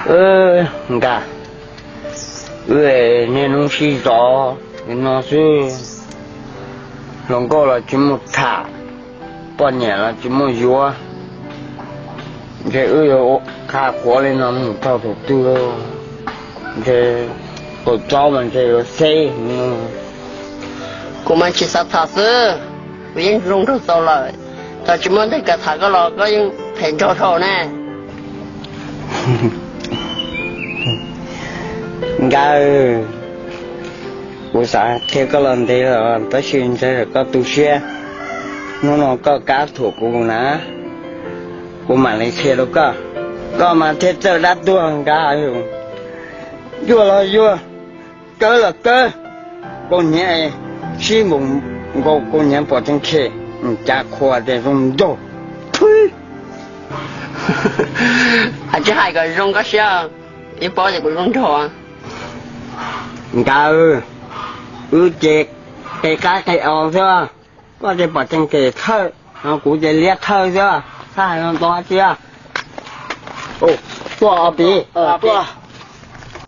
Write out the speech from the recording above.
Nkawd, wb niaj hnub sib zov li no xwb, hluas nkauj los tsis muaj tham, poj niam los tsis muaj yuav, ntshe wb yuav qha quav li no mus txog thaum twg, ntshe thaum tsob mas ntshe yuav xeb. Kuv mas tsis xav tham xwb, kuv yeej zoo nraug txaus lawm, txawm tsis muaj ntej kawm tham koj los koj yeej phem nraug dhau ne. Nkawd, kuv xav qhia koj los ntev lawm tab sis ntshe koj tu siab, hnub no koj kam thuam kuv na, kuv mam li qhia rau koj, koj mas thiaj txawj dab tuag nkawd. Yuag los yuag, kawb los kawb, kaus hniav sib npaum nkaus kaus hniav pom tsees khe, cas qhua tias zoo nraug. Hais tsis hais kom zoo koj siab, yeej paub tias kuv zoo nraug. Nkawd, wb ces qe qab qe os xwb, koj ces pom tsees khe thawj, kuv ces liab thawj xwb, txhob hais ntau dab tsi. Tuaj os tij, tuaj.